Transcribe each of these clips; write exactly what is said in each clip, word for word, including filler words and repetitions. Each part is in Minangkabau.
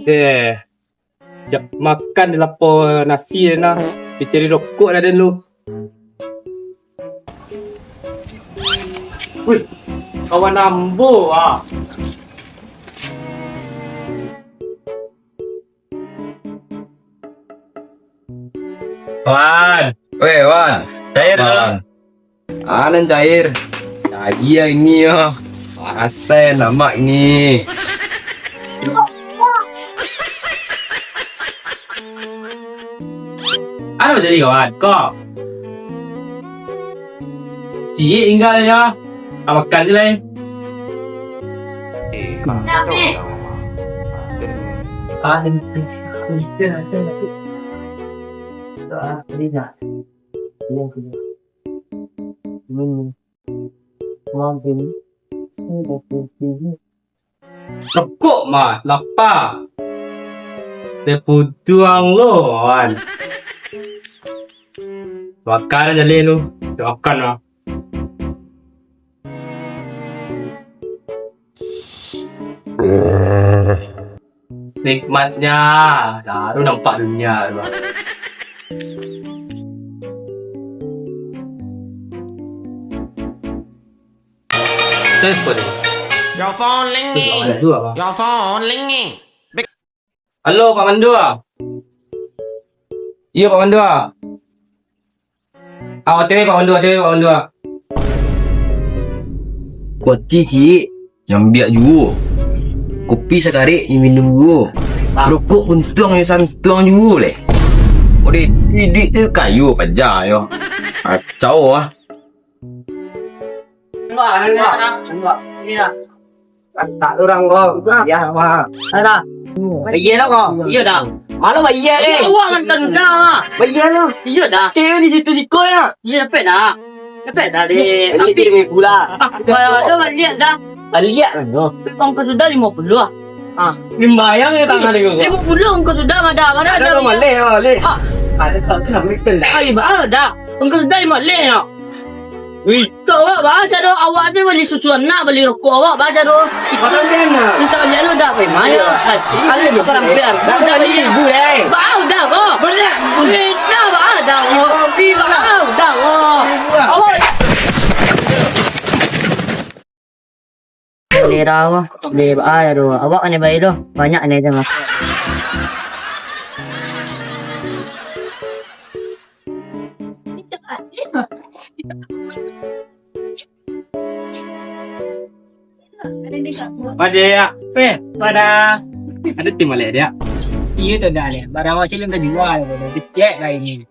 Eh, siap makan di lapo nasi den nah. Dicari rokok lah den lu. Wih, kawan ambo ah. Wan. Weh, Wan. Cair, Wan. Wan. Ah, nan cair. Jadi ya ini yo. Asai lamak ni. Anu jadi kawan, kok. Ciek tinggal ya. Makan je lah. Rokok mah lapa. Dia putuang lo, wan. Makan aja le lu. Makan lah. Nikmatnya baru nampak dunia tu. Telepon. Your phone ringing. Your phone ringing. Halo, Pak Mandua. Iyo, Pak Mandua. Ah, O T W, Pak Mandua, O T W, Pak Mandua. Kuaci ciek, nyambiak juo. Kopi sakarek, nyo minum juo. Rokok kuntuang, nyo santuang juo leh. Ode iduik tu kayo paja yo. Kacau ah. Enggak, enggak, enggak. Iya. Tak urang ko. Iya, mah. Ada. Bayia lah ko. Iya dah. Malah bayia eh. Awak kan tak dah. Bayia lah. Iya dah. Cewek di situ siko ya. Iya, dapek dah. Dapek dah deh. Beli lima puluh lah. Bayar dah balik dah. Balik lah no. Ongkos sudah lima puluh ah. Ah, limbayang ya tangan dia. Lima puluh ongkos sudah ada. Mana ada? Ada maleh, maleh. Ah. Ada tak nak mikir dah. Ai, bah dah. Ongkos sudah lima leh ya. Wih. Kau awak baca doh, awak tu beli susu anak, beli rokok awak baca doh. Makan dia nak. Minta balik anu dah, pai maya. Ada sekarang biar. Dah balik ibu eh. Bau dah ko. Balik. Minta bau dah ko. Bau dah ko. Awak. Selera ko. Selera bau dah ko. Awak kan baik doh. Banyak ni je mah. Pada ya, eh, pada ada tim balik dia. Iya tu dah leh. Barang macam yang terjual, dicek lah ini.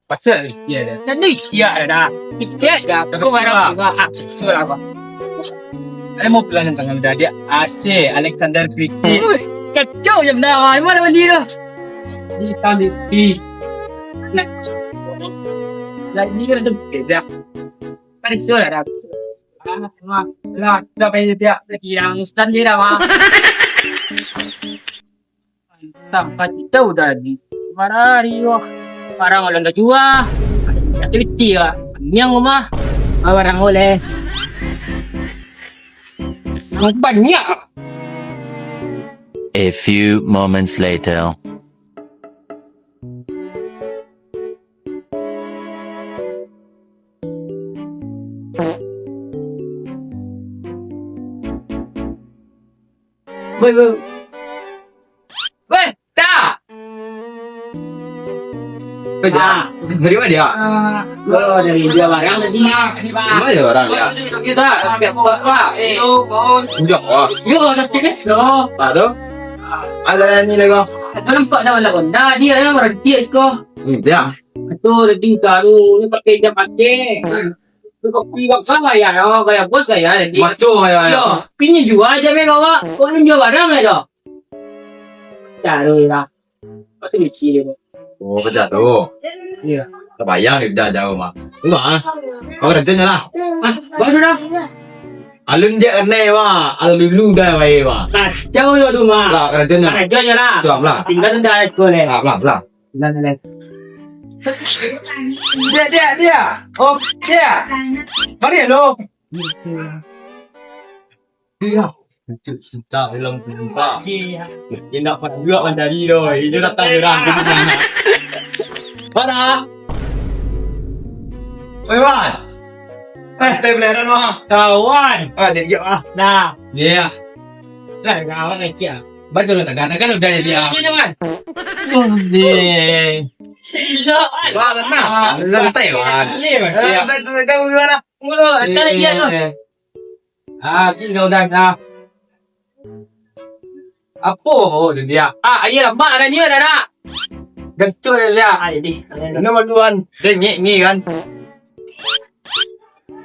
Pasal iya dah. Tadi iya dah. Dicek dah. Aku barang juga. Ah, suruh apa? Saya mau pelan tangan dah dia. A C Alexander Christie. Kacau je benda. Mana beli tu? Di tali di. Nak. Lagi ada beda. Pada suruh dah. Ah, lah, dah payah dia. Lagi yang stand dia dah. Tampat kita udah di marari wah. Barang udah dah jua. Ada piti ka. Niang rumah. Barang oles. Banyak. A few moments later. Woi, woi. Woi, tak. Eh, dia. Dari mana dia? Oh, dari dia barang tadi. Mana dia barang dia? Kita, kita, Pak. Eh. Bujang, wah. Yo, ada tiket, so. Tak tahu. Ada ni lagi. Ada nampak dah, dah, dah. Dia yang berhenti, sko. Hmm, dia. Itu tadi taruh ni pakai dia pakai. Tu kopi kau kan gaya, oh, gaya bos gaya tadi. Maco gaya, yo. Yo, pini jua aja main bawa. Kau ni jua barang aja. Taruh lah. Pasti bisi dia. Oh, kerja tu. Iya. Terbayang dia dah jauh mah. Enggak ah. Kau kerja je lah. Ah, baru dah. Alun dia kenai mah. Alun dulu dah baik mah. Kacau yo tu mah. Lah kerja je. Kerja je lah. Tuang lah. Tinggal dah sekolah. Lah, lah, lah. Dah, dah, dah. Dia, dia, dia. Oh, dia. Mari lo. Iya. Cinta dalam cinta. Indak pernah juga mencari doh. Ini datang orang ke rumah. Mana? Oi, Wan. Eh, teh belaran mah. Kawan. Ah, dia dia ah. Nah. Iya. Kan kawan kecil. Betul tak? Kan udah jadi ah. Ini, Wan. Oh, deh. Cila, Wan. Wah, tenang. Santai, Wan. Iya, Wan. Eh, santai, santai. Kau gimana? Mulu, antara iya tu. Ah, ti dah udah dah. Apo? Oh, dia. Ah, ayo lah, mak dah ni dah nak. Gancur dia. Ah, jadi. Ini maluan. Dia ngek-ngek kan.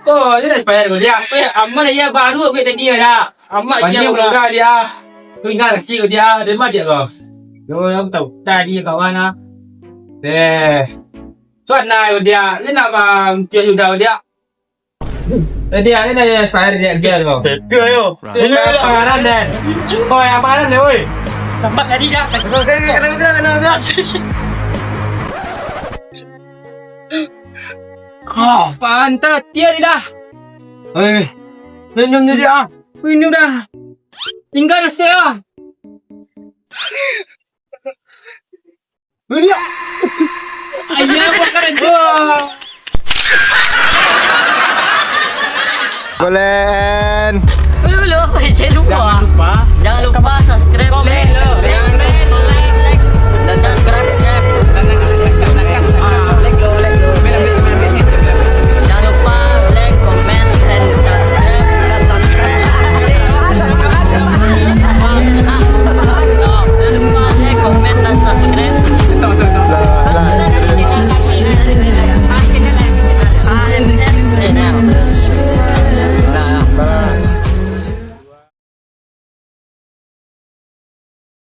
Oh, dia dah expired dia. Apa ya? Aman ya, baru ambil tadi ya dah. Aman dia udah dia. Tu ingat kaki dia. Dia mah dia kau. Yo, yang tahu. Tadi kawan ah. Eh. Suan lah dia. Dia nak bang. Dia udah dia. Eh, dia ni dah expired dia, dia tu. Itu ayo. Itu ayo. Pangaran dan. Oi, pangaran deh, oi. Tempat tadi dah. Kena, kena, kena, kena, kena. Ah. Pantat dia ni dah. Eh, minum ni dia. Minum dah. Tinggal nasi ah. Ayah, apa kau dah Golen. Dulu, dulu, jangan lupa. Jangan lupa. Jangan lupa.